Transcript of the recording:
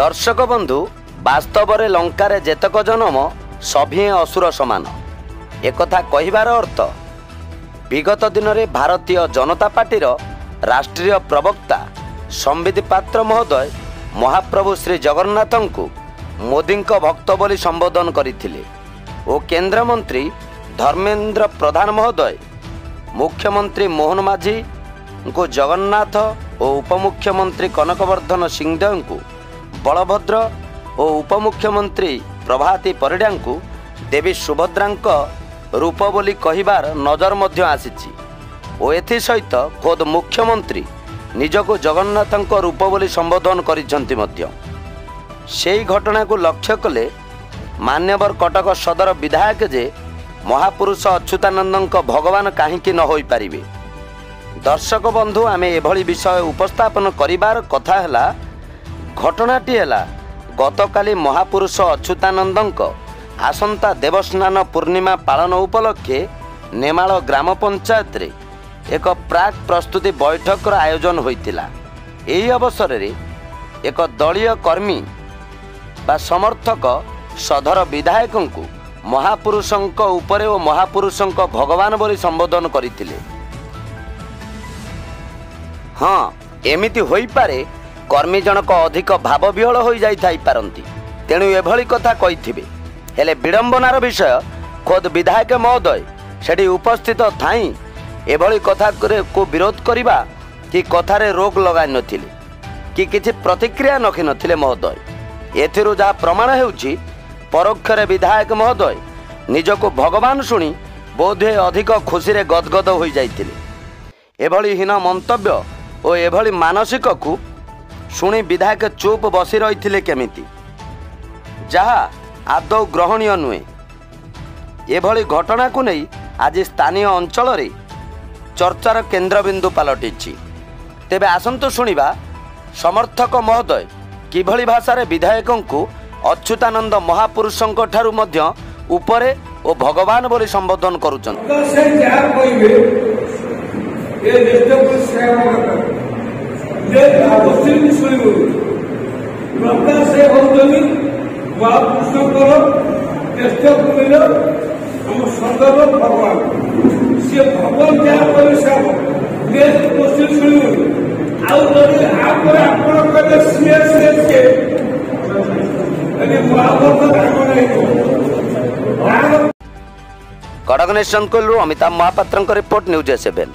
ଦର୍ଶକ ବନ୍ଧୁ, ବାସ୍ତବରେ ଲଙ୍କାରେ ଯେତକ ଜନମ ସଭିଏଁ ଅସୁର ସମାନ। ଏକଥା କହିବାର ଅର୍ଥ, ବିଗତ ଦିନରେ ଭାରତୀୟ ଜନତା ପାର୍ଟିର ରାଷ୍ଟ୍ରୀୟ ପ୍ରବକ୍ତା ସମ୍ବିତ ପାତ୍ର ମହୋଦୟ ମହାପ୍ରଭୁ ଶ୍ରୀ ଜଗନ୍ନାଥଙ୍କୁ ମୋଦିଙ୍କ ଭକ୍ତ ବୋଲି ସମ୍ବୋଧନ କରିଥିଲେ ଓ କେନ୍ଦ୍ରମନ୍ତ୍ରୀ ଧର୍ମେନ୍ଦ୍ର ପ୍ରଧାନ ମହୋଦୟ ମୁଖ୍ୟମନ୍ତ୍ରୀ ମୋହନ ମାଝୀଙ୍କୁ ଜଗନ୍ନାଥ ଓ ଉପମୁଖ୍ୟମନ୍ତ୍ରୀ କନକବର୍ଦ୍ଧନ ସିଂଦେଓଙ୍କୁ ବଳଭଦ୍ର ଓ ଉପମୁଖ୍ୟମନ୍ତ୍ରୀ ପ୍ରଭାତୀ ପରିଡ଼ାଙ୍କୁ ଦେବୀ ସୁଭଦ୍ରାଙ୍କ ରୂପ ବୋଲି କହିବାର ନଜର ମଧ୍ୟ ଆସିଛି ଓ ଏଥିସହିତ ଖୋଦ୍ ମୁଖ୍ୟମନ୍ତ୍ରୀ ନିଜକୁ ଜଗନ୍ନାଥଙ୍କ ରୂପ ବୋଲି ସମ୍ବୋଧନ କରିଛନ୍ତି ମଧ୍ୟ। ସେହି ଘଟଣାକୁ ଲକ୍ଷ୍ୟ କଲେ ମାନ୍ୟବର କଟକ ସଦର ବିଧାୟକ ଯେ ମହାପୁରୁଷ ଅଚ୍ୟୁତାନନ୍ଦଙ୍କ ଭଗବାନ କାହିଁକି ନ ହୋଇପାରିବେ? ଦର୍ଶକ ବନ୍ଧୁ, ଆମେ ଏଭଳି ବିଷୟ ଉପସ୍ଥାପନ କରିବାର କଥା ହେଲା, ଘଟଣାଟି ହେଲା ଗତକାଲି ମହାପୁରୁଷ ଅଚ୍ୟୁତାନନ୍ଦଙ୍କ ଆସନ୍ତା ଦେବସ୍ନାନ ପୂର୍ଣ୍ଣିମା ପାଳନ ଉପଲକ୍ଷେ ନେମାଳ ଗ୍ରାମ ପଞ୍ଚାୟତରେ ଏକ ପ୍ରାକ୍ ପ୍ରସ୍ତୁତି ବୈଠକର ଆୟୋଜନ ହୋଇଥିଲା। ଏହି ଅବସରରେ ଏକ ଦଳୀୟ କର୍ମୀ ବା ସମର୍ଥକ ସଦର ବିଧାୟକଙ୍କୁ ମହାପୁରୁଷଙ୍କ ଉପରେ ଓ ମହାପୁରୁଷଙ୍କ ଭଗବାନ ବୋଲି ସମ୍ବୋଧନ କରିଥିଲେ। ହଁ, ଏମିତି ହୋଇପାରେ କର୍ମୀ ଜଣକ ଅଧିକ ଭାବବିହ୍ୱଳ ହୋଇଯାଇଥାଇପାରନ୍ତି, ତେଣୁ ଏଭଳି କଥା କହିଥିବେ। ହେଲେ ବିଡ଼ମ୍ବନାର ବିଷୟ, ଖୋଦ୍ ବିଧାୟକ ମହୋଦୟ ସେଠି ଉପସ୍ଥିତ ଥାଇ ଏଭଳି କଥାକୁ ବିରୋଧ କରିବା କି କଥାରେ ରୋକ ଲଗାଇନଥିଲେ କି କିଛି ପ୍ରତିକ୍ରିୟା ରଖିନଥିଲେ ମହୋଦୟ। ଏଥିରୁ ଯାହା ପ୍ରମାଣ ହେଉଛି, ପରୋକ୍ଷରେ ବିଧାୟକ ମହୋଦୟ ନିଜକୁ ଭଗବାନ ଶୁଣି ବୋଧହୁଏ ଅଧିକ ଖୁସିରେ ଗଦଗଦ ହୋଇଯାଇଥିଲେ। ଏଭଳି ହୀନ ମନ୍ତବ୍ୟ ଓ ଏଭଳି ମାନସିକକୁ ଶୁଣି ବିଧାୟକ ଚୁପ୍ ବସି ରହିଥିଲେ କେମିତି, ଯାହା ଆଦୌ ଗ୍ରହଣୀୟ ନୁହେଁ। ଏଭଳି ଘଟଣାକୁ ନେଇ ଆଜି ସ୍ଥାନୀୟ ଅଞ୍ଚଳରେ ଚର୍ଚ୍ଚାର କେନ୍ଦ୍ରବିନ୍ଦୁ ପାଲଟିଛି। ତେବେ ଆସନ୍ତୁ ଶୁଣିବା ସମର୍ଥକ ମହୋଦୟ କିଭଳି ଭାଷାରେ ବିଧାୟକଙ୍କୁ ଅଚ୍ୟୁତାନନ୍ଦ ମହାପୁରୁଷଙ୍କ ଠାରୁ ମଧ୍ୟ ଉପରେ ଓ ଭଗବାନ ବୋଲି ସମ୍ବୋଧନ କରୁଛନ୍ତି। ସେ ଯାହା କହିବେ ଏ ଦେଶକୁ ସେବା ଯେ ବସିକି ଶୁଣିବୁ। ପ୍ରକାଶ ସେ ହେଉଛନ୍ତି ମହାପୁରୁଷଙ୍କର ଜ୍ୟେଷ୍ଠ ଭୂମିର ଆମ ସଦର ଭଗବାନ। ସିଏ ଭଗବାନ ଯାହା କହିବେ ସେ ହବ, ବସିକି ଶୁଣିବୁ। ଆଉ ଯଦି ଆପରେ ଆପଣ କହିବେ ସିଏ ସିଏ ସିଏ, ମହାପୁରୁଷ ରାଗ ନାହିଁ। କଟକ ନେସନକୁଲରୁ ଅମିତାଭ ମହାପାତ୍ରଙ୍କ ରିପୋର୍ଟ, ନ୍ୟୁଜ୍ 7।